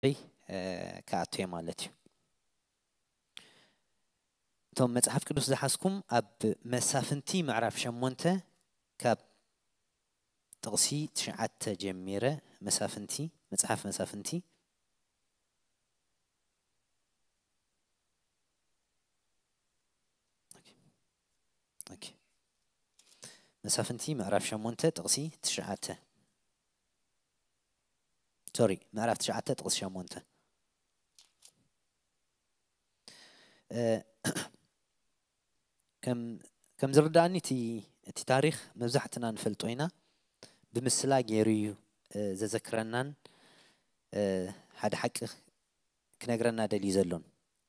እ፣ ክኣቱ እየ ማለት እዩ። እቶም መጽሓፍ ቅዱስ ዝሓዝኩም ኣብ መሳፍንቲ ምዕራፍ ሸሞንተ ካብ ጥቕሲ ትሽዓተ ጀሚረ፣ መሳፍንቲ፣ መጽሓፍ መሳፍንቲ። ኦኬ። ኦኬ። መሳፍንቲ ምዕራፍ ሸሞንተ ጥቕሲ ትሽዓተ። ሶሪ፣ ምዕራፍ ትሽዓተ ጥቕሲ ሸሞንተ። እ፣ ከም፣ ከም ዝርዳእኒ እቲ፣ እቲ ታሪኽ መብዛሕትና ንፈልጦ ኢና። ብምስላ ገይሩ እዩ፣ እ፣ ዘዘክረናን፣ እ፣ ሓደ ሓቂ ክነግረና ደልዩ ዘሎን።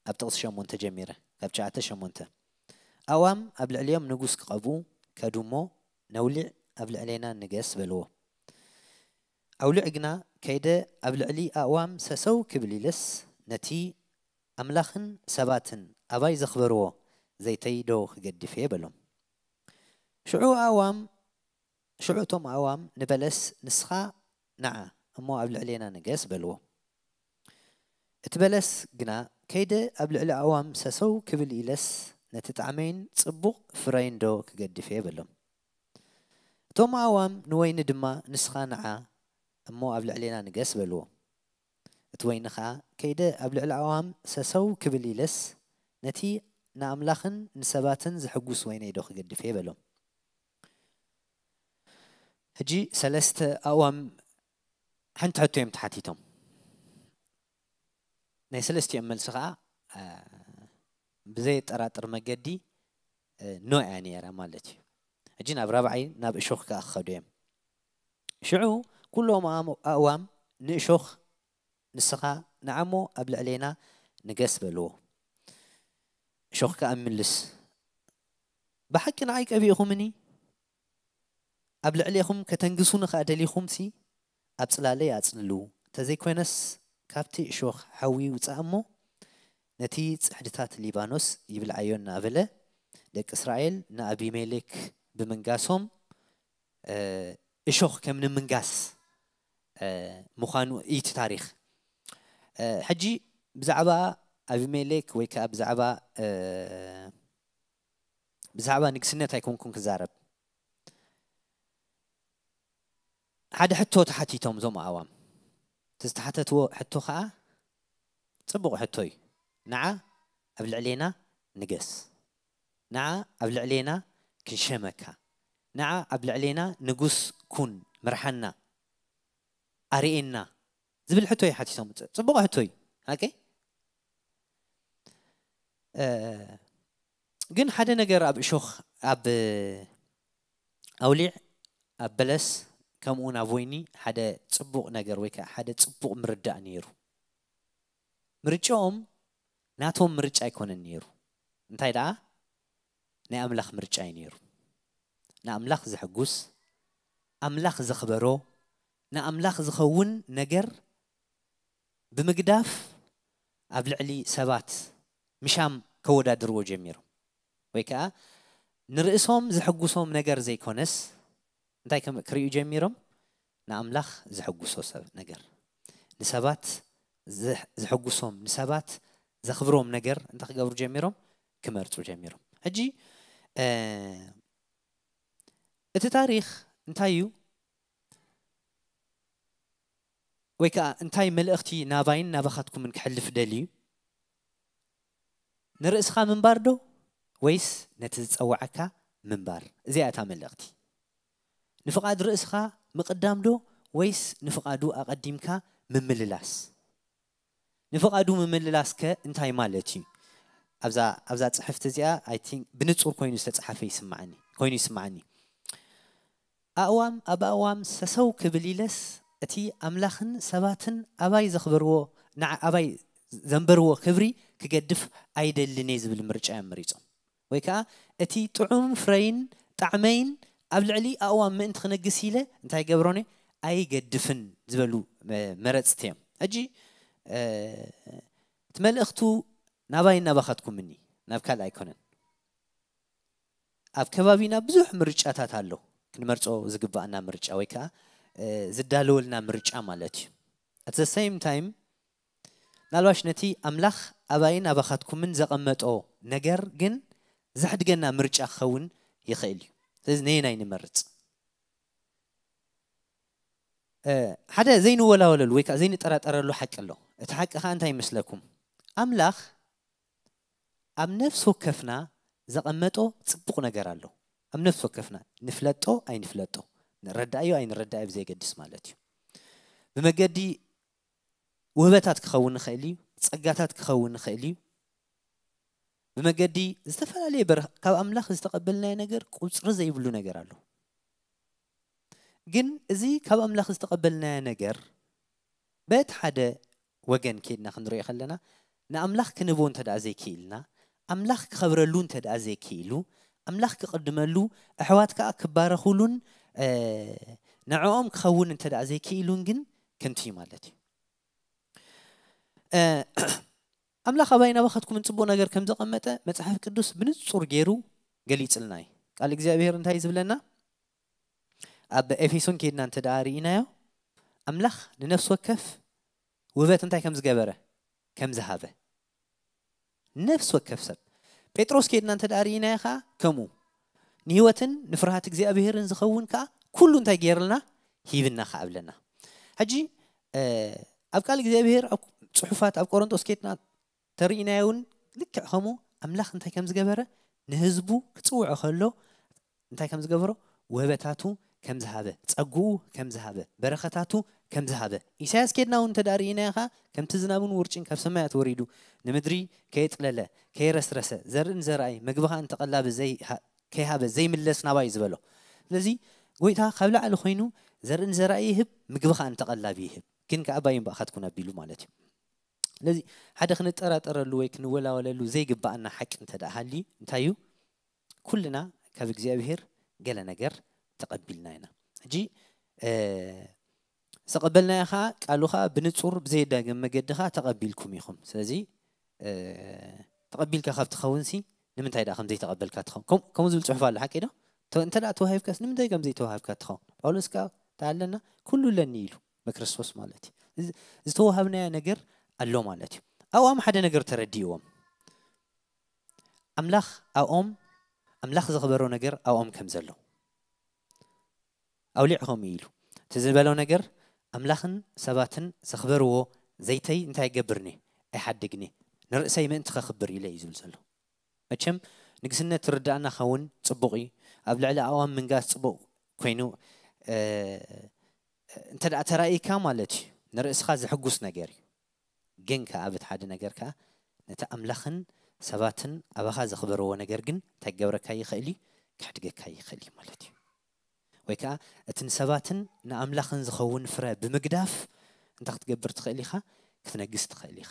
ኣብ ጥቕሲ ሸሞንተ ጀሚረ፣ ካብ ትሽዓተ ሸሞንተ። ኣእዋም ኣብ ልዕሊኦም ንጉስ ክቐብኡ ከዱ እሞ፣ ነውሊዕ ኣብ ልዕሌና ንገስ በልዎ። ኣውሊዕ ግና ከይደ ኣብ ልዕሊ ኣእዋም ሰሰው ክብል ኢለስ፣ ነቲ ኣምላኽን ሰባትን ኣባይ ዘኽበርዎ ዘይተይ ዶ ክገድፍ እየ በሎም። ሽዑ ኣእዋም፣ ሽዑ እቶም ኣእዋም ንበለስ፣ ንስኻ ንዓ እሞ ኣብ ልዕሌና ንገስ በልዎ። እቲ በለስ ግና ከይደ ኣብ ልዕሊ ኣእዋም ሰሰው ክብል ኢለስ፣ ነቲ ጣዕመይን ጽቡቕ ፍረይን ዶ ክገድፍ እየ በሎም። እቶም ኣእዋም ንወይኒ ድማ፣ ንስኻ ንዓ እሞ ኣብ ልዕሌና ንገስ በልዎ። እቲ ወይኒ ኸኣ ከይደ ኣብ ልዕሊ ኣእዋም ሰሰው ክብል ኢለስ፣ ነቲ ንኣምላኽን ንሰባትን ዘሐጉስ ወይነይ ዶ ክገድፍ እየ በሎም። ሕጂ ሰለስተ ኣእዋም ሓንቲ ሕቶ እዮም ተሓቲቶም። ናይ ሰለስቲኦም መልሲ ኸኣ፣ እ፣ ብዘየጠራጥር መገዲ፣ እ፣ ኖ እያ ነይራ ማለት እዩ። ሕጂ ናብ ራብዓይ፣ ናብ እሾኽ ከኣ ክኸዱ እዮም። ሽዑ ኩሎም ኣእም-፣ ኣእዋም ንእሾኽ፣ ንስኻ ንዓሞ ኣብ ልዕሌና ንገስ በልዎ። እሾኽ ከኣ ምልስ፣ ብሓቂ ንዓይ ቀቢእኹምኒ? ኣብ ልዕሌኹም ከተንግሱኒ ኸኣ ደሊኹምሲ፣ ኣብ ጽላለይ ኣጽልሉ፣ ተዘይኮይነስ ካብቲ እሾኽ ሓዊ ይውጻእ እሞ፣ ነቲ ጽሕድታት ሊባኖስ ይብልዓዮ እናበለ፣ ደቂ እስራኤል ንኣቢሜሌክ ብምንጋሶም፣ እ፣ እሾኽ ከም ንምንጋስ፣ እ፣ ምዃኑ እዩ እቲ ታሪኽ። እ፣ ሕጂ ብዛዕባ ኣቢሜሌክ ወይ ከኣ ብዛዕባ፣ እ፣ ብዛዕባ ንግስነት ኣይኮንኩን ክዛረብ። ሓደ ሕቶ ተሓቲቶም እዞም ኣእዋም። እቲ ዝተሓተትዎ ሕቶ ኸኣ ጽቡቕ ሕቶ እዩ። ንዓ ኣብ ልዕሌና ንገስ። ንዓ ኣብ ልዕሌና ክንሸመካ። ንዓ ኣብ ልዕሌና ንጉስ ኩን፣ ምርሓና፣ ኣርእየና ዝብል ሕቶ እዩ ሓቲቶም። ጽ-፣ ጽቡቕ ሕቶ እዩ። ኦኬ? እ፣ ግን ሓደ ነገር ኣብ እሾኽ፣ ኣብ ኣውሊዕ፣ ኣብ በለስ፣ ከምኡውን ኣብ ወይኒ ሓደ ጽቡቕ ነገር ወይ ከኣ ሓደ ጽቡቕ ምርዳእ ነይሩ። ምርጫኦም ናቶም ምርጫ ኣይኮነን ነይሩ። እንታይ ደኣ? ናይ ኣምላኽ ምርጫ እዩ ነይሩ። ንኣምላኽ ዘሐጉስ፣ ኣምላኽ ዘኽበሮ፣ ንኣምላኽ ዝኸውን ነገር ብምግዳፍ ኣብ ልዕሊ ሰባት ምሻም ከወዳድርዎ ጀሚሮም። ወይ ከኣ ንርእሶም ዘሐጉሶም ነገር ዘይኮነስ፣ እንታይ ከም ክርእዩ ጀሚሮም? ንኣምላኽ ዘሐጉሶ ሰብ ነገር፣ ንሰባት ዘሕ-፣ ዘሐጉሶም፣ ንሰባት ዘኽብሮም ነገር እንታይ ክገብሩ ጀሚሮም? ክመርጹ ጀሚሮም። ሕጂ፣ እ፣ እቲ ታሪኽ እንታይ እዩ? ወይ ከኣ እንታይ መልእኽቲ ናባይን ናባኻትኩምን ክሕልፍ ደልዩ? ንርእስኻ ምንባር ዶ ወይስ ነቲ ዝጸውዓካ ምንባር? እዚኣ እታ መልእኽቲ። ንፍቓድ ርእስኻ ምቕዳም ዶ ወይስ ንፍቓዱ ኣቐዲምካ ምምልላስ? ንፍቓዱ ምምልላስ ከ እንታይ ማለት እዩ? ኣብዛ፣ ኣብዛ ጽሕፍቲ እዚኣ፣ I think፣ ብንጹር ኮይኑ ዝተጻሓፈ ይስምዓኒ፣ ኮይኑ ይስምዓኒ። ኣእዋም ኣብ ኣእዋም ሰሰው ክብል ኢለስ፣ እቲ ኣምላኽን ሰባትን ኣባይ ዘኽበርዎ፣ ንዓ-፣ ኣባይ ዘንበርዎ ክብሪ ክገድፍ ኣይደልን እየ ዝብል ምርጫ እዮም መሪጾም። ወይ ከኣ እቲ ጥዑም ፍረይን ጣዕመይን ኣብ ልዕሊ ኣእዋም ምእንቲ ክነግስ ኢለ እንታይ ገብሮን እየ? ኣይገድፍን ዝበሉ መ-፣ መረጽቲ እዮም። ሕጂ፣ እ፣ እቲ መልእኽቱ ናባይ ናባኻትኩምኒ፣ ናብ ካልእ ኣይኮነን። ኣብ ከባቢና ብዙሕ ምርጫታት ኣሎ፣ ክንመርጾ ዝግባኣና ምርጫ ወይ ከኣ፣ እ፣ ዝዳለወልና ምርጫ ማለት እዩ። At the same time፣ ምናልባሽ ነቲ ኣምላኽ ኣባይን ኣባኻትኩምን ዘቐመጦ ነገር ግን ዘሕድገና ምርጫ ክኸውን ይኽእል እዩ። ስለዚ ነየናይ ንመርጽ? ሓደ ዘይንወላወለሉ ወይ ከዓ ዘይንጠራጠረሉ ሓቂ ኣሎ። እቲ ሓቂ ከዓ እንታይ ይመስለኩም? ኣምላኽ ኣብ ነፍሲ ወከፍና ዘቐመጦ ጽቡቕ ነገር ኣሎ። ኣብ ነፍሲ ወከፍና፣ ንፍለጦ ኣይንፍለጦ፣ ንረዳእዮ ኣይንረዳእዮ ብዘየገድስ ማለት እዩ። ብመገዲ ውህበታት ክኸውን ይኽእል እዩ፣ ጸጋታት ክኸውን ይኽእል እዩ። ብመገዲ ዝተፈላለየ በረኽ ካብ ኣምላኽ ዝተቐበልናዮ ነገር ቁጽሪ ዘይብሉ ነገር ኣሎ። ግን እዚ ካብ ኣምላኽ ዝተቐበልናዮ ነገር በቲ ሓደ ወገን ከይድና ክንሪኦ ከለና፣ ንኣምላኽ ክንህቦ እንተ ደኣ ዘይክኢልና፣ ኣምላኽ ክኸብረሉ እንተ ደኣ ዘይክኢሉ፣ ኣምላኽ ክቕድመሉ፣ ኣሕዋት ከኣ ክባረኹሉን ንዕኦም ክኸውን እንተ ደኣ ዘይክኢሉን ግን ከንቱ እዩ ማለት እዩ። ኣምላኽ ኣባይን ኣባኻትኩምን ጽቡቕ ነገር ከም ዘቐመጠ መጽሓፍ ቅዱስ ብንጹር ገይሩ ገሊጽልና እዩ። ቃል እግዚኣብሔር እንታይ እዩ ዝብለና? ኣብ ኤፌሶን ከይድና እንተ ደኣ ርኢናዮ፣ ኣምላኽ ንነፍሲ ወከፍ ውህበት እንታይ ከም ዝገበረ፣ ከም ዝሃበ፣ ነፍሲ ወከፍ ሰብ። ጴጥሮስ ከይድና እንተ ደኣ ርኢናዮ ከኣ ከምኡ፣ ንህይወትን ንፍርሃት እግዚኣብሔርን ዝኸውን ከኣ ኩሉ እንታይ ገይርልና? ሂብና ከኣ ብለና። ሕጂ ኣብ ቃል እግዚኣብሔር፣ ኣብ ጽሑፋት ኣብ ቆሮንጦስ ከይድና ተርኢናዮ እውን ልክዕ ከምኡ ኣምላኽ እንታይ ከም ዝገበረ፣ ንህዝቡ ክጽውዖ ከሎ እንታይ ከም ዝገበሮ፣ ውህበታቱ ከም ዝሃበ፣ ጸግኡ ከም ዝሃበ፣ በረኸታቱ ከም ዝሃበ። ኢሳያስ ኬድና እውን እንተ ደኣ ርኢናዮ ኸኣ፣ ከምቲ ዝናብን ውርጭን ካብ ሰማያት ወሪዱ፣ ንምድሪ ከየጥለለ፣ ከየረስረሰ፣ ዘርእን ዘርኣይ፣ መግቢ ኸኣ እንተቐላቢ ዘይሃ-፣ ከይሃበ ዘይምለስ ናባይ ዝበሎ። ስለዚ፣ ጎይታ ካብ ላዕሊ ኾይኑ ዘርእን ዘርኣይ ይህብ፣ ምግቢ ኸኣ እንተቐላቢ ይህብ። ግን ከኣ ኣባይን ብኣኻትኩን ኣቢሉ ማለት እዩ። ስለዚ፣ ሓደ ክንጠራጠረሉ ወይ ክንወላወለሉ ዘይግባኣና ሓቂ እንተ ደኣ ሃልዩ፣ እንታይ እዩ? ኩልና ካብ እግዚኣብሔር ገለ ነገር ተቐቢልና ኢና። ሕጂ፣ እ፣ ዝተቐበልናዮ ኸኣ፣ ቃሉ ኸኣ ብንጹር ብዘየዳግም መገዲ ኸኣ ተቐቢልኩም ኢኹም። ስለዚ፣ እ፣ ተቐቢልካ ካብ ትኸውንሲ፣ ንምንታይ ደኣ ከም ዘይተቐበልካ ትኸውን? ከም-፣ ከምኡ ዝብል ጽሑፍ ኣሎ፣ ሓቂ ዶ? ተ-፣ እንተ ደኣ ተዋሂብካስ፣ ንምንታይ ከም ዘይተዋሃብካ ትኸውን? ጳውሎስ ከኣ፣ "እንታይ ኣለና? ኩሉ ኣለኒ" ኢሉ፣ ብክርስቶስ ማለት እዩ። እዚ ዝተዋሃብናዮ ነገር ኣሎ ማለት እዩ። ኣብኦም ሓደ ነገር ተረዲእዎም። ኣምላኽ ኣብኦም፣ ኣምላኽ ዘኽበሮ ነገር ኣብኦም ከም ዘሎ ኣውሊዕ ከምኡ ኢሉ። እቲ ዝበሎ ነገር፣ ኣምላኽን ሰባትን ዘኽበርዎ ዘይተይ እንታይ ይገብርኒ? ኣይሓድግኒ። ንርእሰይ ምእንቲ ከኽብር ኢለ እዩ ዝብል ዘሎ። መቸም ንግስነት ትርዳእና ኸውን ጽቡቕ እዩ። ኣብ ልዕሊ ኣእዋም ምንጋስ ጽቡቕ ኮይኑ፣ እ፣ እንተ ደኣ ተራእይካ ማለት እዩ፣ ንርእስኻ ዘሕጉስ ነገር እዩ። ግን ከኣ በቲ ሓደ ነገር ከኣ ነቲ ኣምላኽን ሰባትን ኣባኻ ዘኽበርዎ ነገር ግን እንታይ ክገብረካ ይኽእል እዩ? ከሕድገካ ይኽእል እዩ ማለት እዩ። ወይ ከኣ እቲ ንሰባትን ንኣምላኽን ዝኸውን ፍረ ብምግዳፍ እንታይ ክትገብር ትኽእል ኢኻ? ክትነግስ ትኽእል ኢኻ።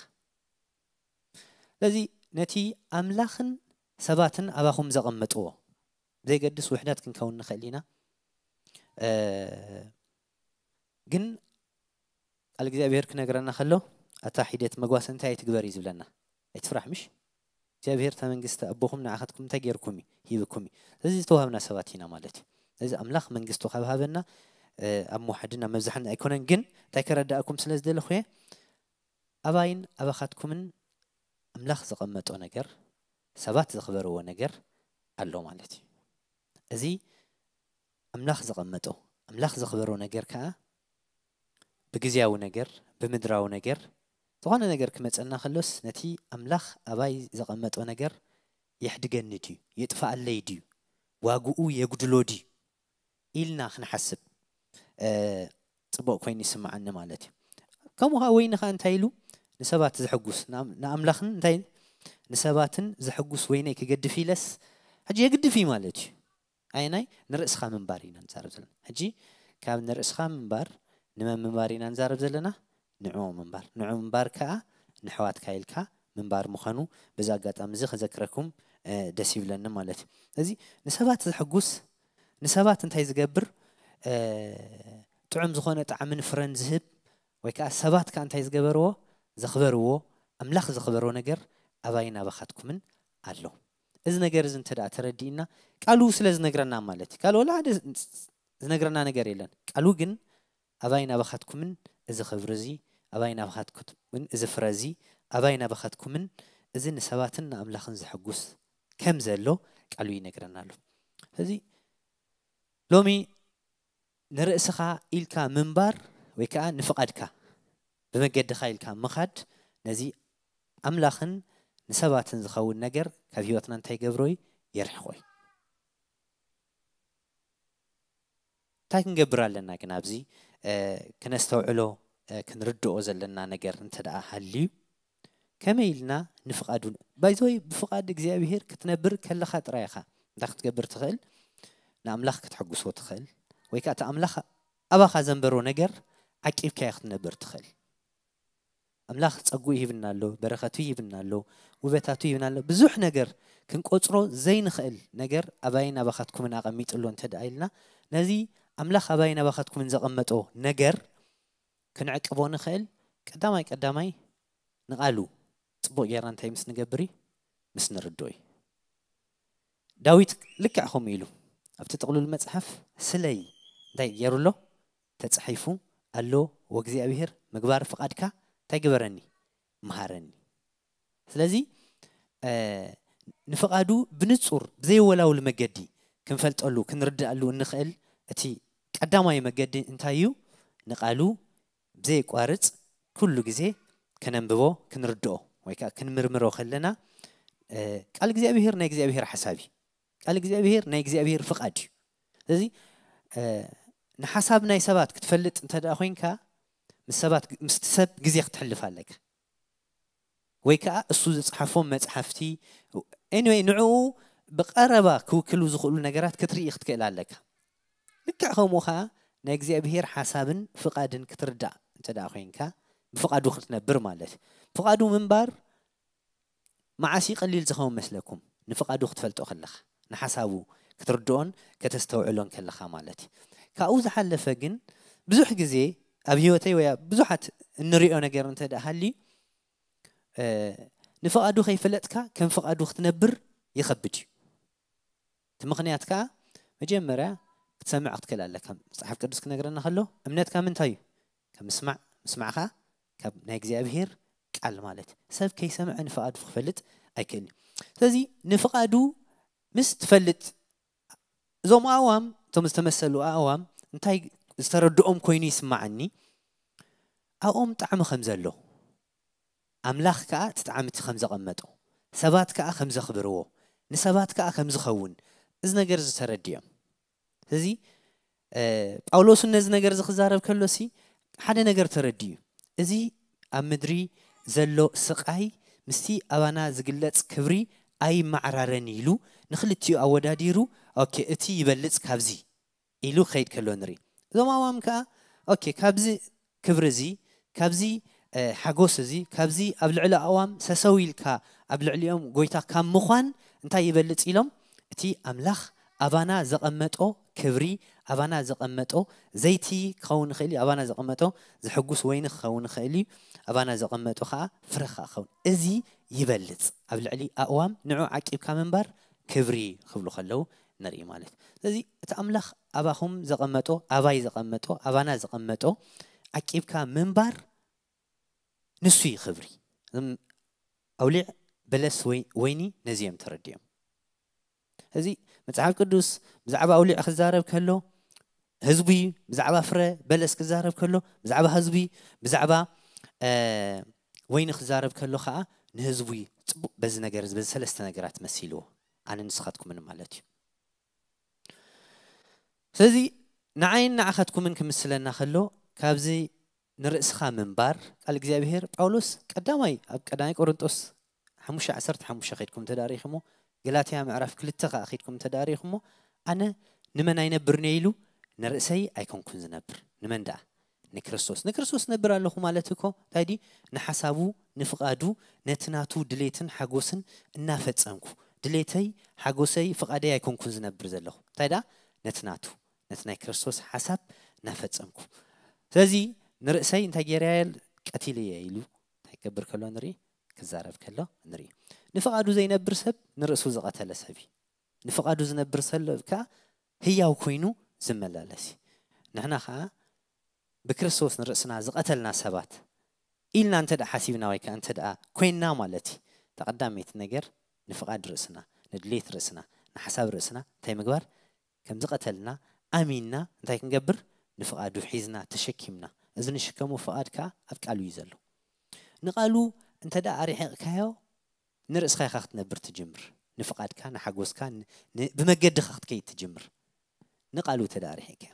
ስለዚ ነቲ ኣምላኽን ሰባትን ኣባኹም ዘቐመጥዎ፣ ዘይገድስ ውሕዳት ክንከውን ንኽእል ኢና። እ፣ ግን ቃል እግዚኣብሔር ክነግረና ከሎ፣ "ኣታ ሒደት መጓሰ እንታይ ኣይትግበር" እዩ ዝብለና። ኣይትፍራሕ፣ ምሽ? እግዚኣብሔር እታ መንግስቲ ኣቦኹም ንዓኻትኩም እንታይ ገይርኩም እዩ? ሂብኩም እዩ። ስለዚ ዝተዋህብና ሰባት ኢና ማለት እዩ። ስለዚ ኣምላኽ መንግስቱ ካብ ሃበና፣ እ፣ ኣብ ምውሓድን ኣብ መብዛሕን ኣይኮነን፣ ግን እንታይ ከረዳእኩም ስለ ዝደለኹ እየ፣ ኣባይን ኣባኻትኩምን ኣምላኽ ዘቐመጦ ነገር፣ ሰባት ዘኽበርዎ ነገር ኣሎ ማለት እዩ። እዚ ኣምላኽ ዘቐመጦ፣ ኣምላኽ ዘኽበሮ ነገር ከኣ ብግዝያዊ ነገር፣ ብምድራዊ ነገር፣ ዝኾነ ነገር ክመጸና ከሎስ፣ ነቲ ኣምላኽ ኣባይ ዘቐመጦ ነገር የሕድገኒ ድዩ? የጥፍኣለይ ድዩ? ዋግኡ የጉድሎ ድዩ? ኢልና ክንሓስብ፣ እ፣ ጽቡቕ ኮይኑ ይስምዓኒ ማለት እዩ። ከምኡ ኸኣ ወይኒ ኸኣ እንታይ ኢሉ? ንሰባት ዘሐጉስ፣ ንኣም-፣ ንኣምላኽን እንታይ፣ ንሰባትን ዘሐጉስ ወይነይ ክገድፍ ኢለስ፣ ሕጂ የግድፍ እዩ ማለት እዩ። ኣየናይ? ንርእስኻ ምንባር ኢና ንዛረብ ዘለና። ሕጂ ካብ ንርእስኻ ምንባር ንመን ምንባር ኢና ንዛረብ ዘለና? ንዕኡ ምንባር። ንዕኡ ምንባር ከኣ ንኣሕዋትካ ኢልካ ምንባር ምዃኑ በዚ ኣጋጣሚ እዚ ከዘክረኩም፣ እ፣ ደስ ይብለኒ ማለት እዩ። ስለዚ ንሰባት ዘሕጉስ፣ ንሰባት እንታይ ዝገብር፣ እ፣ ጥዑም ዝኾነ ጣዕምን ፍረን ዝህብ፣ ወይ ከኣ ሰባት ከኣ እንታይ ዝገበርዎ፣ ዘኽበርዎ፣ ኣምላኽ ዘኽበሮ ነገር ኣባይን ኣባኻትኩምን ኣሎ። እዚ ነገር እዚ እንተ ደኣ ተረዲእና፣ ቃሉ ስለ ዝነግረና ማለት እዩ። ካልእ ወላ ሓደ ዝነግረና ነገር የለን። ቃሉ ግን ኣባይን ኣባኻትኩምን እዚ ክብሪ እዚ ኣባይ ናባኻትኩምን እዚ ፍረ እዚ ኣባይ ናባኻትኩምን እዚ ንሰባትን ንኣምላኽን ዘሐጉስ ከም ዘሎ ቃሉ ይነግረና ኣሎ። ስለዚ ሎሚ ንርእስኻ ኢልካ ምንባር ወይ ከዓ ንፍቓድካ ብመገድኻ ኢልካ ምኻድ ነዚ ኣምላኽን ንሰባትን ዝኸውን ነገር ካብ ህይወትና እንታይ ይገብሮ እዩ? የርሕቆ እዩ። እንታይ ክንገብር ኣለና ግን ኣብዚ ከነስተውዕሎ ክንርድኦ ዘለና ነገር እንተ ደኣ ሃልዩ ከመይ ኢልና ንፍቓዱ ባይዘወይ ብፍቓድ እግዚኣብሄር ክትነብር ከለኻ ጥራይ ኢኻ እንታይ ክትገብር ትኽእል? ንኣምላኽ ክትሕጉሶ ትኽእል ወይ ከዓ እቲ ኣምላኽ ኣባኻ ዘንበሮ ነገር ዓቂብካዮ ክትነብር ትኽእል። ኣምላኽ ጸጉኡ ይህብና ኣሎ፣ በረኸቱ ይህብና ኣሎ፣ ውበታቱ ይህብና ኣሎ። ብዙሕ ነገር ክንቆጽሮ ዘይንኽእል ነገር ኣባይን ኣባኻትኩምን ኣቐሚጡ ኣሎ እንተ ደኣ ኢልና ነዚ ኣምላኽ ኣባይን ኣባኻትኩምን ዘቐመጦ ነገር ክንዕቅቦ ንኽእል ቀዳማይ ቀዳማይ ንቓሉ ጽቡቕ ጌርና እንታይ ምስ ንገብር እዩ? ምስ ንርድኦ እዩ። ዳዊት ልክዕ ከምኡ ኢሉ ኣብቲ ጥቕሉል መጽሓፍ ስለይ እንታይ ገይሩ ኣሎ? ተጻሒፉ ኣሎ። ወእግዚኣብሔር ምግባር ፍቓድካ እንታይ ግበረኒ? መሃረኒ። ስለዚ ንፍቓዱ ብንጹር ብዘይወላውል መገዲ ክንፈልጠሉ ክንርድኣሉ እንኽእል እቲ ቀዳማይ መገዲ እንታይ እዩ? ንቓሉ ብዘየቋርጽ ኩሉ ግዜ ከነንብቦ ክንርድኦ ወይ ከዓ ክንምርምሮ ከለና ቃል እግዚኣብሔር ናይ እግዚኣብሔር ሓሳብ እዩ። ቃል እግዚኣብሔር ናይ እግዚኣብሔር ፍቓድ እዩ። ስለዚ ንሓሳብ ናይ ሰባት ክትፈልጥ እንተ ደኣ ኮይንካ ምስ ሰባት ምስቲ ሰብ ግዜ ክትሕልፍ ኣለካ። ወይ ከዓ እሱ ዝፅሓፎም መፅሓፍቲ anyway ንዕኡ ብቐረባ ክውክሉ ዝኽእሉ ነገራት ክትርኢ ክትክእል ኣለካ። ልክዕ ከምኡ ከዓ ናይ እግዚኣብሔር ሓሳብን ፍቓድን ክትርዳእ እንተ ደኣ ኮይንካ ብፍቓዱ ክትነብር ማለት እዩ። ፍቓዱ ምንባር መዓስ እዩ ቀሊል ዝኸውን መስለኩም? ንፍቓዱ ክትፈልጦ ከለኻ ንሓሳቡ ክትርድኦን ከተስተውዕሎን ከለኻ ማለት እዩ። ካብኡ ዝሓለፈ ግን ብዙሕ ግዜ ኣብ ህይወተይ ወይ ኣብ ብዙሓት እንሪኦ ነገር እንተ ደኣ ሃልዩ ንፍቓዱ ከይፈለጥካ ከም ፍቓዱ ክትነብር ይኸብድ እዩ። እቲ ምኽንያት ከዓ መጀመርያ ክትሰምዕ ክትክእል ኣለካ። መፅሓፍ ቅዱስ ክነግረና ከሎ እምነትካ ምንታይ እዩ? ካብ ምስማዕ፣ ምስማዕ ከዓ ካብ ናይ እግዚኣብሄር ቃል ማለት ሰብ ከይሰምዐ ንፍቓዱ ክፈልጥ ኣይክእልን እዩ። ስለዚ ንፍቓዱ ምስ ትፈልጥ እዞም ኣእዋም እቶም ዝተመሰሉ ኣእዋም እንታይ ዝተረድኦም ኮይኑ ይስማዓኒ ኣብኦም ጣዕሚ ከም ዘሎ ኣምላኽ ከኣ እቲ ጣዕሚ እቲ ከም ዘቐመጦ ሰባት ከኣ ከም ዘኽብርዎ ንሰባት ከኣ ከም ዝኸውን እዚ ነገር እዚ ተረዲኦም ስለዚ ጳውሎስ እውን ነዚ ነገር እዚ ክዛረብ ከሎ ሲ ሓደ ነገር ተረዲኡ እዚ ኣብ ምድሪ ዘሎ ስቓይ ምስቲ ኣባና ዝግለጽ ክብሪ ኣይመዓራረን ኢሉ ንክልቲኡ ኣወዳዲሩ ኦኬ እቲ ይበልጽ ካብዚ ኢሉ ክኸይድ ከሎ ንርኢ። እዞም ኣዋም ከኣ ኦኬ ካብዚ ክብሪ እዚ ካብዚ ሓጎስ እዚ ካብዚ ኣብ ልዕሊ ኣዋም ሰሰው ኢልካ ኣብ ልዕሊኦም ጎይታ ካብ ምዃን እንታይ ይበልጽ ኢሎም እቲ ኣምላኽ ኣባና ዘቐመጦ ክብሪ ኣባና ዘቐመጦ ዘይቲ ክኸውን ይኽእል እዩ ኣባና ዘቐመጦ ዝሕጉስ ወይኒ ክኸውን ይኽእል እዩ ኣባና ዘቐመጦ ከዓ ፍረ ከዓ ክኸውን እዚ ይበልጽ ኣብ ልዕሊ ኣእዋም ንዑ ዓቂብካ ምንባር ክብሪ ክብሉ ከለዉ ንርኢ ማለት እዩ። ስለዚ እቲ ኣምላኽ ኣባኹም ዘቐመጦ፣ ኣባይ ዘቐመጦ፣ ኣባና ዘቐመጦ ዓቂብካ ምንባር ንሱ እዩ ክብሪ። እም ኣውሊዕ በለስ ወይ ወይኒ ነዚ እዮም ተረዲኦም። እዚ መጽሓፍ ቅዱስ ብዛዕባ ኣውሊዕ ክዛረብ ከሎ ህዝቢ ብዛዕባ ፍረ በለስ ክዛረብ ከሎ ብዛዕባ ህዝቢ ብዛዕባ ወይኒ ክዛረብ ከሎ ከዓ ንህዝቡ ጽቡቅ በዚ ነገር በዚ ሰለስተ ነገራት መሲልዎ ኣነ ንስኻትኩምን ማለት እዩ ስለዚ ንዓይን ንዓኻትኩምን ክምስለና ከሎ ካብዚ ንርእስኻ ምንባር ቃል እግዚኣብሔር ጳውሎስ ቀዳማይ ኣብ ቀዳማይ ቆሮንጦስ ሓሙሽተ ዓሰርተ ሓሙሽተ ከድኩም ተዳሪኹሞ ገላትያ ምዕራፍ ክልተ ከዓ ከድኩም ተዳሪኹሞ ኣነ ንመን ኣይነብርን እየ ኢሉ ንርእሰይ ኣይኮንኩን ዝነብር ንመን ደኣ ንክርስቶስ ንክርስቶስ ነብር ኣለኹ ማለት እኮ እንታይ ድዩ ንሓሳቡ ንፍቓዱ ነቲ ናቱ ድሌትን ሓጎስን እናፈጸምኩ ድሌተይ ሓጎሰይ ፍቓደይ ኣይኮንኩን ዝነብር ዘለኹ እንታይ ደኣ ነቲ ናቱ ነቲ ናይ ክርስቶስ ሓሳብ እናፈጸምኩ ስለዚ ንርእሰይ እንታይ ገይረያ ቀቲለየ ኢሉ እንታይ ክገብር ከሎ ንርኢ ክዛረብ ከሎ ንርኢ ንፍቓዱ ዘይነብር ሰብ ንርእሱ ዝቐተለ ሰብ እዩ ንፍቓዱ ዝነብር ሰብ ከዓ ህያው ኮይኑ ዝመላለስ እዩ ንሕና ከዓ ብክርስቶስ ንርእስና ዝቐተልና ሰባት ኢልና እንተ ደኣ ሓሲብና ወይ ከኣ እንተ ደኣ ኮይንና ማለት እዩ። እታ ቀዳመይቲ ነገር ንፍቓድ ርእስና፣ ንድሌት ርእስና፣ ንሓሳብ ርእስና እንታይ ምግባር? ከም ዝቐተልና ኣሚንና እንታይ ክንገብር? ንፍቓዱ ሒዝና ተሸኪምና። እዚ ንሽከሞ ፍቓድ ከኣ ኣብ ቃሉ እዩ ዘሎ። ንቓሉ እንተ ደኣ ኣርሒቕካዮ ንርእስኻ ኢኻ ክትነብር ትጅምር። ንፍቓድካ፣ ንሓጎስካ፣ ን- ን- ብመገድኻ ክትከይድ ትጅምር። ንቓሉ እንተ ደኣ ኣርሒቕካዮ።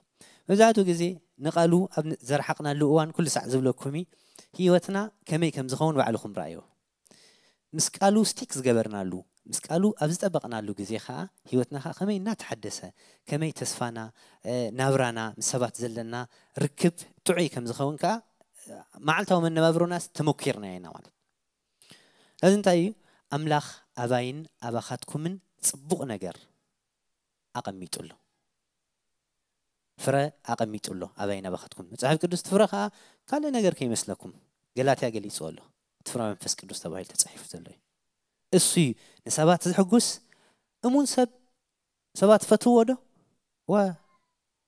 መብዛሕትኡ ግዜ ንቓሉ ኣብ ን- ዘርሓቕናሉ እዋን ኩሉ ሳዕ ዝብለኩም እዩ፣ ህይወትና ከመይ ከም ዝኸውን ባዕልኹም ረኣዮ። ምስ ቃሉ ስቲክ ዝገበርናሉ፣ ምስ ቃሉ ኣብ ዝጠበቕናሉ ግዜ ኸኣ ህይወትና ኸኣ ከመይ እናተሓደሰ፣ ከመይ ተስፋና፣ እ፣ ናብራና፣ ምስ ሰባት ዘለና ርክብ ጥዑይ ከም ዝኸውን ከኣ፣ እ፣ መዓልታዊ መነባብሮናስ ተመኪርናዮ ኢና ማለት። እዚ እንታይ እዩ? ኣምላኽ ኣባይን ኣባኻትኩምን ጽቡቕ ነገር ኣቐሚጡ ኣሎ። ፍረ ኣቐሚጡ ኣሎ ኣባይን ኣባኻትኩም። መጽሓፍ ቅዱስ እቲ ፍረ ኸኣ ካልእ ነገር ከይመስለኩም። ገላትያ ገሊጽዎ ኣሎ። እቲ ፍረ መንፈስ ቅዱስ ተባሂሉ ተጻሒፉ ዘሎ እዩ። እሱ እዩ ንሰባት ዝሕጉስ። እሙን ሰብ ሰባት ፈትዎ ዶ? ወ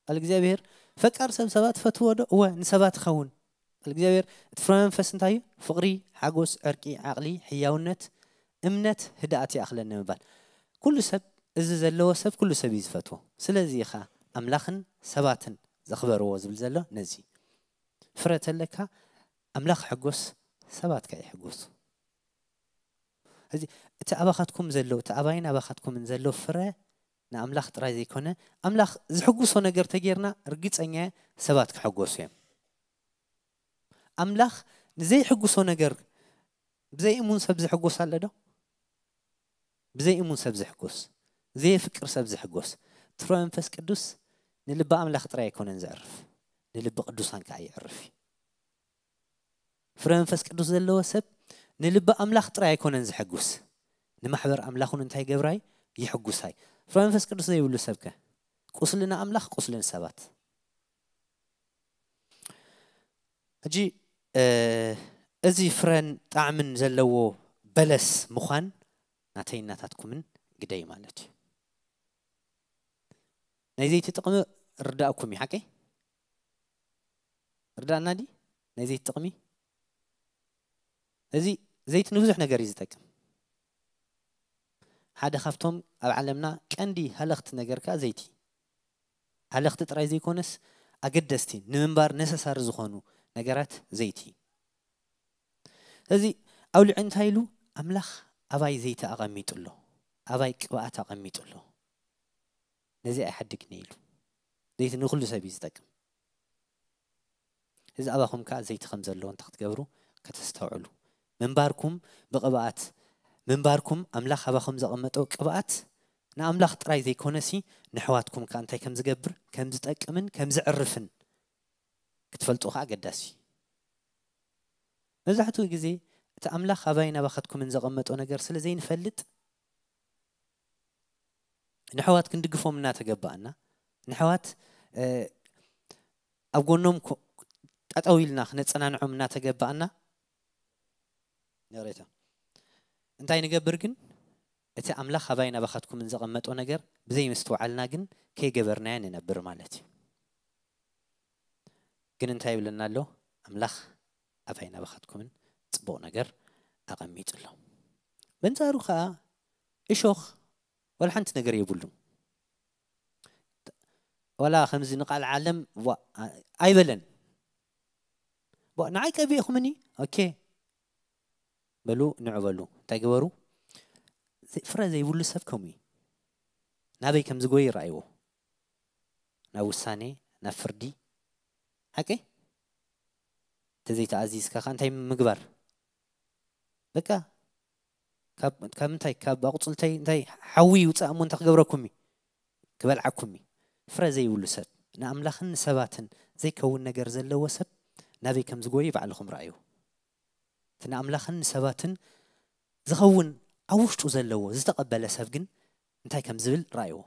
ቃል እግዚኣብሔር ፈቃር ሰብ ሰባት ፈትዎ ዶ? እወ ንሰባት ይኸውን። ቃል እግዚኣብሔር እቲ ፍረ መንፈስ እንታይ እዩ? ፍቕሪ፣ ሓጎስ፣ ዕርቂ፣ ዓቕሊ፣ ሕያውነት፣ እምነት፣ ህድኣት ይኣኽለኒ ምባል። ኩሉ ሰብ፣ እዚ ዘለዎ ሰብ ኩሉ ሰብ እዩ ዝፈትዎ። ስለዚ ኢኻ ኣምላኽን ሰባትን ዘኽበርዎ ዝብል ዘሎ ነዚ። ፍረ ተለካ ኣምላኽ ሕጎስ፣ ሰባት ከኣ ይሕጎሱ። እዚ እቲ ኣባኻትኩም ዘሎ፣ እቲ ኣባይን ኣባኻትኩምን ዘሎ ፍረ ንኣምላኽ ጥራይ ዘይኮነ፣ ኣምላኽ ዝሕጉሶ ነገር ተጌርና ርግጸኛ እየ ሰባት ክሕጎሱ እዮም። ኣምላኽ ንዘይሕጉሶ ነገር ብዘይእሙን ሰብ ዝሕጎስ ኣሎ ዶ? ብዘይእሙን ሰብ ዝሕጎስ፣ ዘየፍቅር ሰብ ዝሕጎስ። እቲ ፍረ መንፈስ ቅዱስ ንልቢ ኣምላኽ ጥራይ ኣይኮነን ዘዕርፍ፣ ንልቢ ቅዱሳን ከኣ የዕርፍ እዩ። ፍረ መንፈስ ቅዱስ ዘለዎ ሰብ ንልቢ ኣምላኽ ጥራይ ኣይኮነን ዝሕጉስ፣ ንማሕበር ኣምላኽ እውን እንታይ ይገብራይ? ይሕጉሳይ። ፍረ መንፈስ ቅዱስ ዘይብሉ ሰብከ? ቁስሊ ንኣምላኽ፣ ቁስሊ ንሰባት። ሕጂ፣ እ፣ እዚ ፍረን ጣዕምን ዘለዎ በለስ ምዃን ናተይን ናታትኩምን ግደይ ማለት እዩ። ናይ ዘይቲ ጥቕሚ ርዳእኩም እዩ፣ ሓቀይ? ርዳእና ድዩ? ናይ ዘይቲ ጥቕሚ? እዚ ዘይቲ ንብዙሕ ነገር እዩ ዝጠቅም። ሓደ ካብቶም ኣብ ዓለምና ቀንዲ ሃለኽቲ ነገር ከኣ ዘይቲ። ሃለኽቲ ጥራይ ዘይኮነስ ኣገደስቲ፣ ንምንባር ነሰሳሪ ዝኾኑ ነገራት ዘይቲ። እዚ ኣውሊዑ እንታይ ኢሉ? ኣምላኽ ኣባይ ዘይቲ ኣቐሚጡ ኣሎ፣ ኣባይ ቅብኣት ኣቐሚጡ ኣሎ። ነዚ ኣይሓድግን ኢሉ። ዘይቲ ንኹሉ ሰብ እዩ ዝጠቅም። እዚ ኣባኹም ከኣ ዘይቲ ከም ዘለዎ እንተ ክትገብሩ ከተስተውዕሉ። ምንባርኩም ብቕብኣት፣ ምንባርኩም ኣምላኽ ኣባኹም ዘቐመጦ ቅብኣት ንኣምላኽ ጥራይ ዘይኮነሲ ንሕዋትኩም ከኣ እንታይ ከም ዝገብር፣ ከም ዝጠቅምን ከም ዝዕርፍን ክትፈልጡ ከኣ ኣገዳሲ እዩ። መብዛሕትኡ ግዜ እቲ ኣምላኽ ኣባይን ኣባኻትኩምን ዘቐመጦ ነገር ስለ ዘይንፈልጥ ንሕዋት ክንድግፎም እናተገባእና፣ ንሕዋት፣ እ፣ ኣብ ጎኖም ኮ-፣ ጠጠው ኢልና ክነጸናንዖም እናተገባእና፣ ይቕሬታ፣ እንታይ ንገብር ግን? እቲ ኣምላኽ ኣባይን ኣባኻትኩምን ዘቐመጦ ነገር ብዘይምስትውዓልና ግን ከይገበርናዮ ንነብር ማለት እዩ። ግን እንታይ ይብለና ኣሎ? ኣምላኽ ኣባይን ኣባኻትኩምን ጽቡቕ ነገር ኣቐሚጡ ኣሎ። በንጻሩ ከኣ እሾኽ ዋላ ሓንቲ ነገር የብሉን። ዋላ ከምዚ ንቃል ዓለም ዋ-፣ ኣይበለን። ዋ-፣ ንዓይ ቀቢእኹምኒ? ኦኬ። በሉ፣ ንዑ በሉ። እንታይ ግበሩ? ዘ-፣ ፍረ ዘይብሉ ሰብ ከምኡ እዩ። ናበይ ከም ዝጎይ ይረኣይዎ። ናብ ውሳኔ፣ ናብ ፍርዲ። ሓቀይ? እንተዘይተኣዚዝካ ከ እንታይ ምግባር? በቃ፣ ካብ፣ ካብ ምንታይ? ካብ ኣቑጽልተይ እንታይ ሓዊ ይውጻእ እሞ እንታይ ክገብረኩም እዩ? ክበልዓኩም እዩ። ፍረ ዘይብሉ ሰብ፣ ንኣምላኽን ንሰባትን ዘይከውን ነገር ዘለዎ ሰብ ናበይ ከም ዝጎይ ባዕልኹም ረኣዩ። እቲ ንኣምላኽን ንሰባትን ዝኸውን ኣብ ውሽጡ ዘለዎ ዝተቐበለ ሰብ ግን እንታይ ከም ዝብል ረኣይዎ።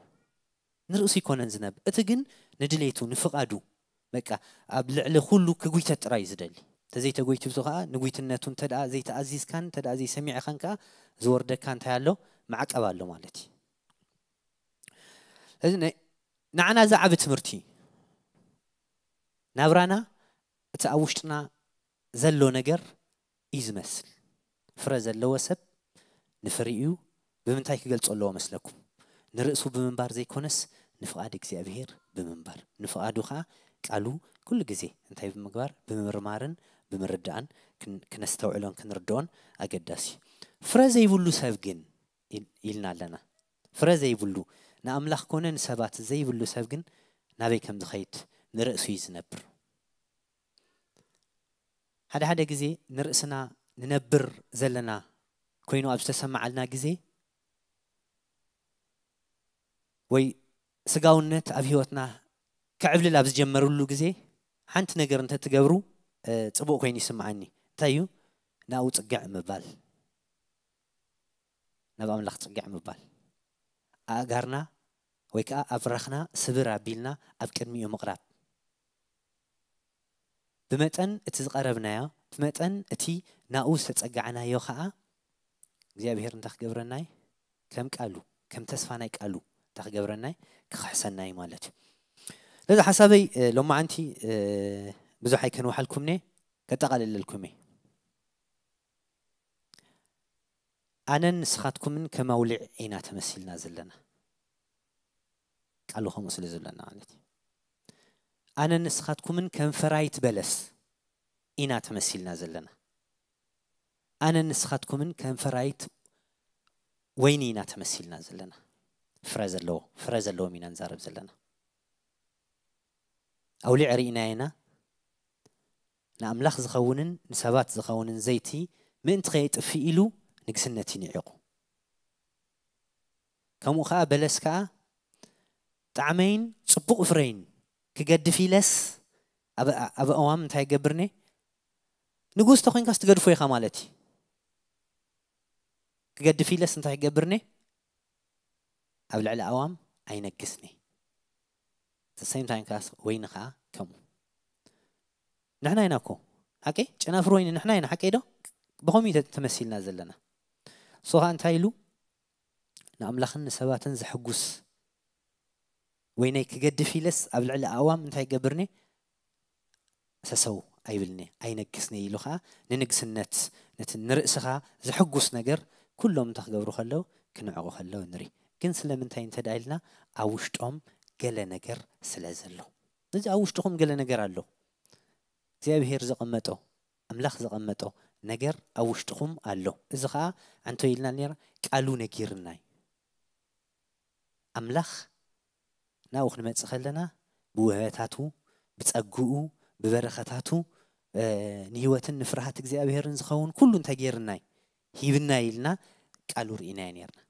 ንርእሱ ይኮነን ዝነብ-፣ እቲ ግን ንድሌቱ፣ ንፍቓዱ፣ በቃ፣ ኣብ ልዕሊ ኩሉ ክጉይተት ጥራይ እዩ ዝደሊ። እንተዘይተጎይቲቱ ከኣ ንጉይትነቱ እንተ ደኣ ዘይተኣዚዝካን እንተ ደኣ ዘይሰሚዕኻን ከኣ ዝወርደካ እንታይ ኣሎ? ማዕቀብ ኣሎ ማለት እዩ። እዚ ናይ-፣ ንዓና እዚ ዓቢ ትምህርቲ እዩ። ናብራና፣ እቲ ኣብ ውሽጥና ዘሎ ነገር እዩ ዝመስል። ፍረ ዘለዎ ሰብ ንፍሪኡ ብምንታይ ክገልጾ ኣለዎ መስለኩም? ንርእሱ ብምንባር ዘይኮነስ ንፍቓድ እግዚኣብሔር ብምንባር። ንፍቓዱ ኸዓ ቃሉ ኩሉ ግዜ እንታይ ብምግባር? ብምምርማርን ብምርዳእን ክን-፣ ክነስተውዕሎን ክንርድኦን ኣገዳሲ እዩ። ፍረ ዘይብሉ ሰብ ግን ኢል-፣ ኢልና ኣለና። ፍረ ዘይብሉ፣ ንኣምላኽ ኮነ ንሰባት ዘይብሉ ሰብ ግን ናበይ ከም ዝኸይድ ንርእሱ እዩ ዝነብር። ሓደ ሓደ ግዜ ንርእስና ንነብር ዘለና ኮይኑ ኣብ ዝተሰማዓልና ግዜ ወይ ስጋውነት ኣብ ህይወትና ክዕብልል ኣብ ዝጀመርሉ ግዜ ሓንቲ ነገር እንተትገብሩ፣ እ፣ ጽቡቕ ኮይኑ ይስምዓኒ። እንታይ እዩ? ናብኡ ጽግዕ ምባል። ናብ ኣምላኽ ጽግዕ ምባል። ኣእጋርና ወይ ከኣ ኣብራኽና ስብር ኣቢልና ኣብ ቅድሚኡ ምቕራብ። ብመጠን እቲ ዝቐረብናዮ፣ ብመጠን እቲ ናብኡ ዝተጸጋዕናዮ ከኣ እግዚኣብሔር እንታይ ክገብረና እዩ? ከም ቃሉ፣ ከም ተስፋ ናይ ቃሉ እንታይ ክገብረና እዩ? ክኽሕሰና እዩ ማለት እዩ። ስለዚ ሓሳበይ፣ እ፣ ሎማዓንቲ፣ እ፣ ብዙሕ ኣይከንውሓልኩምኒ፣ ከጠቓልለልኩም እየ። ኣነን ንስኻትኩምን ከም ኣውሊዕ ኢና ተመሲልና ዘለና። ቃሉ ከምኡ ስለ ዝብለና ማለት እዩ። ኣነን ንስኻትኩምን ከም ፈራይት በለስ ኢና ተመሲልና ዘለና። ኣነን ንስኻትኩምን ከም ፈራይት ወይኒ ኢና ተመሲልና ዘለና። ፍረ ዘለዎ፣ ፍረ ዘለዎም ኢና ንዛረብ ዘለና። ኣውሊዕ ርኢና ኢና። ንኣምላኽ ዝኸውንን ንሰባት ዝኸውንን ዘይቲ ምእንቲ ከየጥፍእ ኢሉ ንግስነት እዩ ንዒቑ። ከምኡ ከኣ በለስ ከኣ ጣዕመይን ጽቡቕ ፍረይን ክገድፍ ኢለስ ኣብ፣ ኣብ ኣእዋም እንታይ ይገብርኒ? ንጉስ ተኾይንካስ ትገድፎ ኢኻ ማለት እዩ። ክገድፍ ኢለስ እንታይ ክገብርኒ? ኣብ ልዕሊ ኣእዋም ኣይነግስኒ። The same time ከኣ ወይኒ ከኣ ከምኡ። ንሕና ኢና እኮ፣ ሓቂ? ጨናፍር ወይኒ ንሕና ኢና፣ ሓቂ ዶ? ብኸምኡ እዩ ተ-፣ ተመሲልና ዘለና። እሱ ኸኣ እንታይ ኢሉ? ንኣምላኽን ንሰባትን ዘሕጉስ ወይነይ ክገድፍ ኢለስ ኣብ ልዕሊ ኣእዋም እንታይ ይገብርኒ? ሰሰው ኣይብልኒ፣ ኣይነግስኒ ኢሉ ኸኣ ንንግስነት፣ ነቲ ንርእስኻ ዘሕጉስ ነገር ኩሎም እንታይ ክገብሩ ከለዉ? ክንዕቑ ከለዉ ንርኢ። ግን ስለምንታይ እንተ ደኣ ኢልና፣ ኣብ ውሽጦም ገለ ነገር ስለ ዘሎ። እዚ ኣብ ውሽጥኹም ገለ ነገር ኣሎ። እግዚኣብሄር ዘቐመጦ፣ ኣምላኽ ዘቐመጦ ነገር ኣብ ውሽጥኹም ኣሎ። እዚ ኸኣ ኣንቶ ኢልና ነይራ፣ ቃሉ ነጊርና እዩ። ኣምላኽ ናብኡ ክንመጽእ ከለና፣ ብውህበታቱ፣ ብጸግኡ፣ ብበረኸታቱ፣ እ፣ ንህይወትን ንፍርሃት እግዚኣብሄርን ዝኸውን ኩሉ እንታይ ገይርና እዩ? ሂብና እዩ ኢልና ቃሉ ርኢናዮ ነይርና።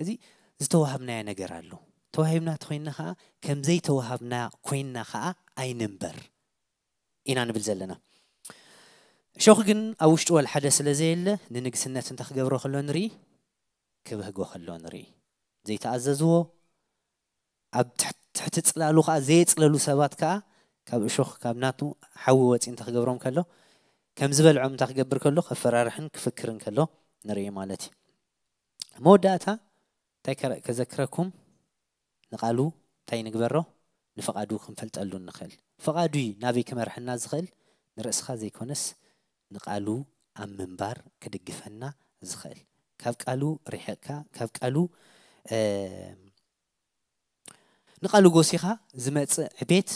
እዚ ዝተዋህብናዮ ነገር ኣሎ። ተዋሂብና ተኾይንና ኸኣ፣ ከም ዘይተዋህብና ኮይንና ኸኣ ኣይንንበር ኢና ንብል ዘለና። እሾኽ ግን ኣብ ውሽጡ ወላ ሓደ ስለ ዘየለ፣ ንንግስነት እንታይ ክገብሮ ከሎ ንርኢ? ክብህጎ ከሎ ንርኢ። ዘይተኣዘዝዎ፣ ኣብ ትሕቲ፣ ትሕቲ ጽላሉ ከኣ ዘየጽለሉ ሰባት ከኣ ካብ እሾኽ፣ ካብ ናቱ ሓዊ ወጺኡ እንታይ ክገብሮም ከሎ፣ ከም ዝበልዖም እንታይ ክገብር ከሎ፣ ከፈራርሕን ክፍክርን ከሎ ንርኢ ማለት እዩ። መወዳእታ እንታይ ከረ-፣ ከዘክረኩም፣ ንቓሉ እንታይ ንግበሮ? ንፍቓዱ ክንፈልጠሉ ንኽእል። ፍቓዱ እዩ ናበይ ክመርሐና ዝኽእል፣ ንርእስኻ ዘይኮነስ ንቓሉ ኣብ ምንባር ክድግፈና ዝኽእል። ካብ ቃሉ ርሒቕካ፣ ካብ ቃሉ፣ እ፣ ንቓሉ ጎሲኻ ዝመጽእ ዕቤት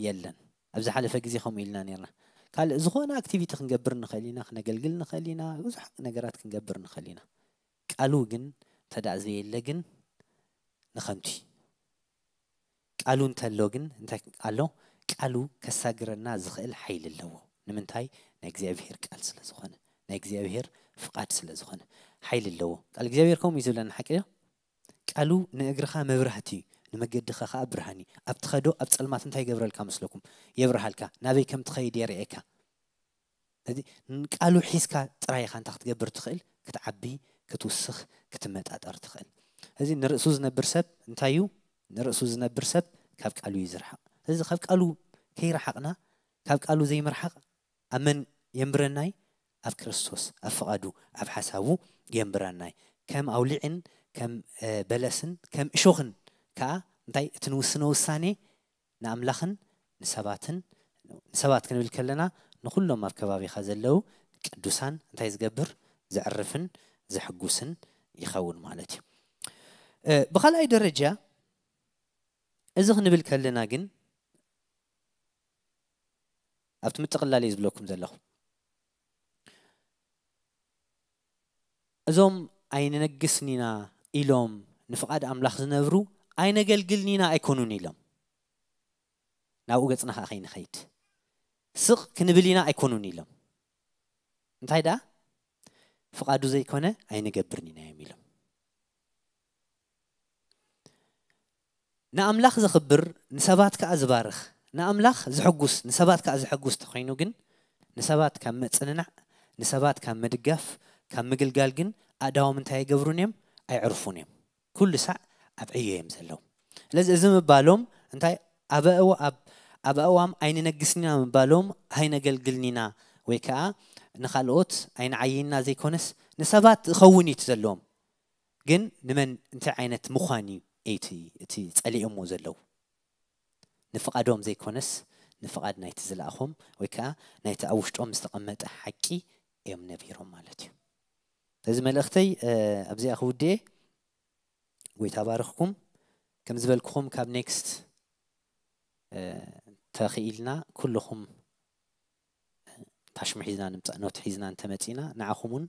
የለን። ኣብ ዝሓለፈ ግዜ ከምኡ ኢልና ነይርና። ካልእ ዝኾነ ኣክቲቪቲ ክንገብር ንኽእል ኢና፣ ክነገልግል ንኽእል ኢና፣ ብዙሕ ነገራት ክንገብር ንኽእል ኢና። ቃሉ ግን እንተ ደኣ ዘየለ ግን ንኸንቱ እዩ። ቃሉ እንተሎ ግን እንታይ ኣሎ? ቃሉ ከሳግረና ዝኽእል ሓይሊ ኣለዎ። ንምንታይ? ናይ እግዚኣብሄር ቃል ስለ ዝኾነ፣ ናይ እግዚኣብሄር ፍቓድ ስለ ዝኾነ ሓይሊ ኣለዎ። ቃል እግዚኣብሄር ከምኡ እዩ ዝብለና፣ ሓቂ ዶ? ቃሉ ንእግርኻ መብራህቲ እዩ፣ ንመገድኻ ኸኣ ብርሃን እዩ። ኣብ ትኸዶ ኣብ ጸልማት እንታይ ይገብረልካ መስለኩም? የብርሃልካ። ናበይ ከም ትኸይድ የርእየካ። ስለዚ ንቃሉ ሒዝካ ጥራይ ኢኻ እንታይ ክትገብር ትኽእል? ክትዓቢ፣ ክትውስኽ፣ ክትመጣጠር ትኽእል። ስለዚ ንርእሱ ዝነብር ሰብ እንታይ እዩ? ንርእሱ ዝነብር ሰብ ካብ ቃሉ እዩ ዝርሓቕ። ስለዚ ካብ ቃሉ ከይረሓቕና፣ ካብ ቃሉ ዘይምርሓቕ ኣብ መን የንብረናይ? ኣብ ክርስቶስ፣ ኣብ ፍቓዱ፣ ኣብ ሓሳቡ የንብረናይ። ከም ኣውሊዕን ከም፣ እ፣ በለስን ከም እሾኽን ከኣ እንታይ እቲ ንውስኖ ውሳኔ ንኣምላኽን ንሰባትን፣ ንሰባት ክንብል ከለና ንኹሎም ኣብ ከባቢኻ ዘለዉ ቅዱሳን እንታይ ዝገብር? ዘዕርፍን ዘሕጉስን ይኸውን ማለት እዩ። እ፣ ብኻልኣይ ደረጃ እዚ ክንብል ከለና ግን ኣብቲ ምጥቕላል እየ ዝብለኩም ዘለኹ። እዞም ኣይንነግስን ኢና ኢሎም ንፍቓድ ኣምላኽ ዝነብሩ ኣይነገልግልን ኢና ኣይኮኑን ኢሎም። ናብኡ ገጽና ከኣ ከይንኸይድ ስቕ ክንብል ኢና ኣይኮኑን ኢሎም። እንታይ ደኣ ፍቓዱ ዘይኮነ ኣይንገብርን ኢና እዮም ኢሎም። ንኣምላኽ ዘኽብር ንሰባት ከኣ ዝባርኽ ንኣምላኽ ዝሕጉስ ንሰባት ከኣ ዝሕጉስ ተኾይኑ ግን ንሰባት ካብ መጽንናዕ ንሰባት ካብ ምድጋፍ ካብ ምግልጋል ግን ኣእዳዎም እንታይ ኣይገብሩን እዮም ኣይዕርፉን እዮም። ኩሉ ሳዕ ኣብ ዕዮ እዮም ዘለዉ። ስለዚ እዚ ምባሎም እንታይ ኣብ ኣእዋ- ኣብ ኣብ ኣእዋም ኣይንነግስን ኢና ምባሎም ኣይነገልግልን ኢና ወይ ከኣ ንኻልኦት ኣይንዓይን ኢና ዘይኮነስ ንሰባት ዝኸውን እዩ እቲ ዘለዎም። ግን ንመን እንታይ ዓይነት ምዃን እዩ እቲ እቲ ጸሊኦሞ ዘለዉ? ንፍቓዶም ዘይኮነስ ንፍቓድ ናይቲ ዝለኣኾም ወይ ከኣ ናይቲ ኣብ ውሽጦም ዝተቐመጠ ሓቂ እዮም ነቢሮም ማለት እዩ። ስለዚ መልእኽተይ እ፣ ኣብዚኣ ክውድኤ ጎይታ ባርኽኩም። ከም ዝበልኩኹም ካብ ኔክስት እ፣ ተኽኢልና ኩልኹም ታሽሙ ሒዝና ንምጻእ ኖት ሒዝና እንተመጺና ንዓኹም እውን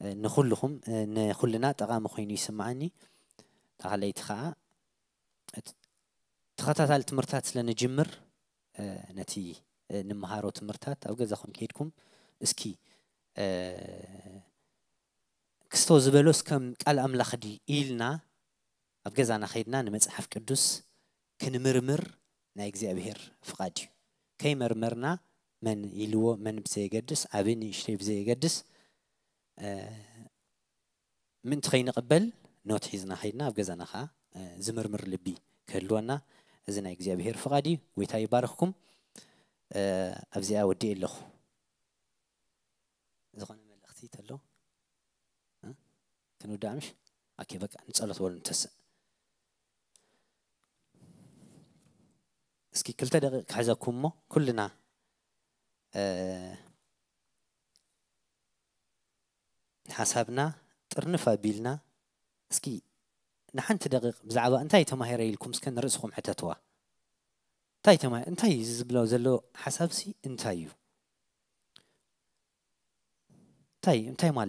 እ፣ ንኹልኹም እ፣ ንኹልና ጠቓሚ ኮይኑ ይስምዓኒ። ተኻለይቲ ከዓ እቲ ተኸታታሊ ትምህርታት ስለ ንጅምር እ፣ ነቲ እ፣ ንምሃሮ ትምህርታት ኣብ ገዛኹም ከይድኩም እስኪ እ፣ ክስቶ ዝበሎስ ከም ቃል ኣምላኽ ድዩ ኢልና ኣብ ገዛና ከይድና ንመጽሓፍ ቅዱስ ክንምርምር ናይ እግዚኣብሔር ፍቓድ እዩ። ከይመርመርና መን ኢልዎ መን ብዘየገድስ ዓቢ ንእሽተይ ብዘየገድስ እ፣ ምእንቲ ከይንቕበል ኖት ሒዝና ከይድና ኣብ ገዛና ከዓ እ፣ ዝምርምር ልቢ ክህልወና እዚ ናይ እግዚኣብሔር ፍቓድ እዩ። ጎይታ ይባርኽኩም። እ፣ ኣብዚኣ ወዲኤ ኣለኹ። ዝኾነ መልእኽቲ ተሎ እ? ክንውዳእ ምሽ? ኦኬ በቃ ንጸሎት በሉ ንተስእ። እስኪ ክልተ ደቂቕ ክሕዘኩም እሞ ኩልና እ፣ ሓሳብና ጥርንፍ ኣቢልና እስኪ ንሓንቲ ደቂቕ ብዛዕባ እንታይ ተማሂረ ኢልኩም እስከ ንርእስኹም ሕተትዋ። እንታይ ተማ እንታይ ዝብሎ ዘሎ ሓሳብሲ እንታይ እዩ? እንታይ እንታይ ማለት